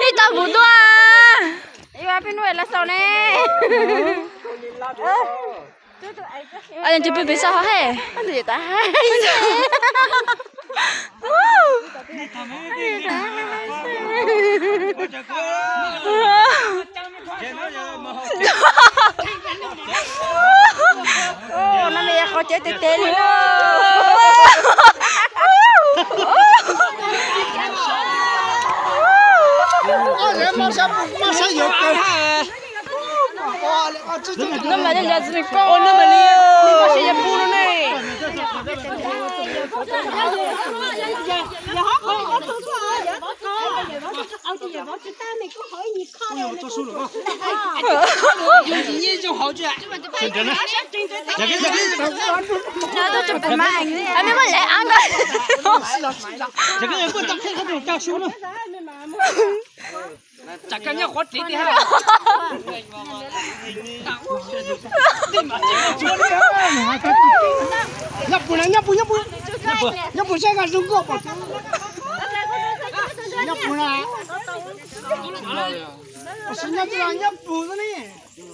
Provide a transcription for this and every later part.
Ib tau mus tuaj. Peb nuj lawv xaus ne. Tus pw pem saum hov he. No me qhov cawv tes tes li. No mas li yog txiv neej koj, no mas li, koj siab yog pub no ne. Tsam koj nyob qhuav tsev tiag. Nyob pus na, nyob pus, nyob pus, nyob pus saib nqa zoo nkauj pom. Nyob pus na. Tab sis nyob twg los nyob pus xwb ne.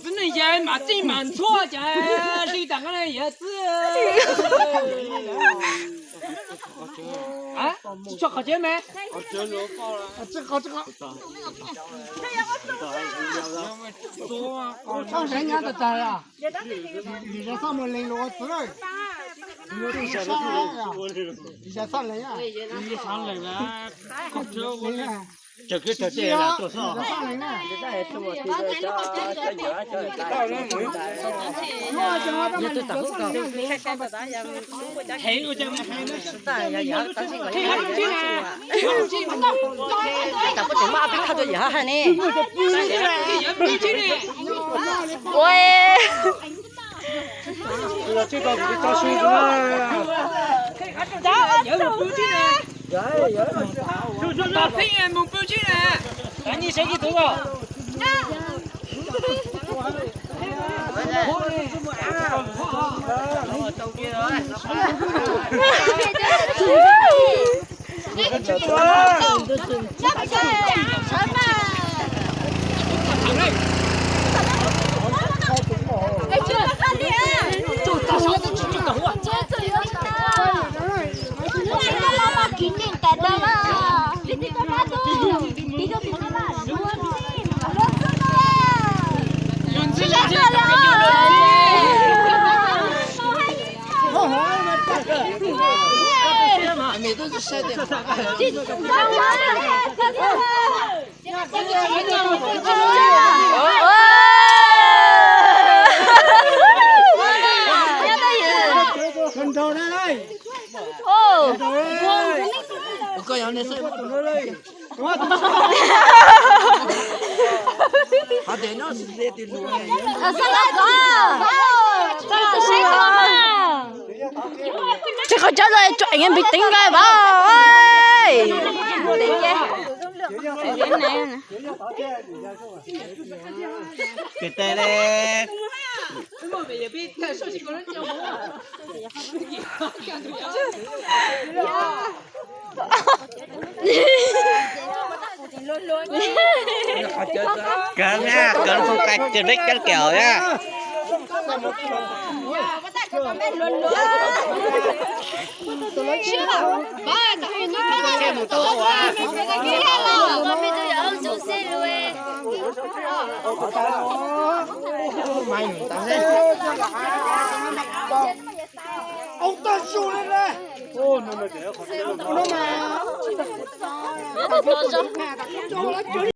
Txiv neej yawg mas txij mas ntxhua cas li tas qab ne yawg txwj. Tsis tshua qhov tsev me. Txhob nrhiav nyob tas tas li os. Yus zov xoj mus lees lus ua txwv. Yus zov xoj lees. Yus zov xoj lees. Ua Ces qhov cawv los tso eev npis teev nqa vas. Ces tes li. Kawg na, kawg lub foob qai kawg deb kab kaum na.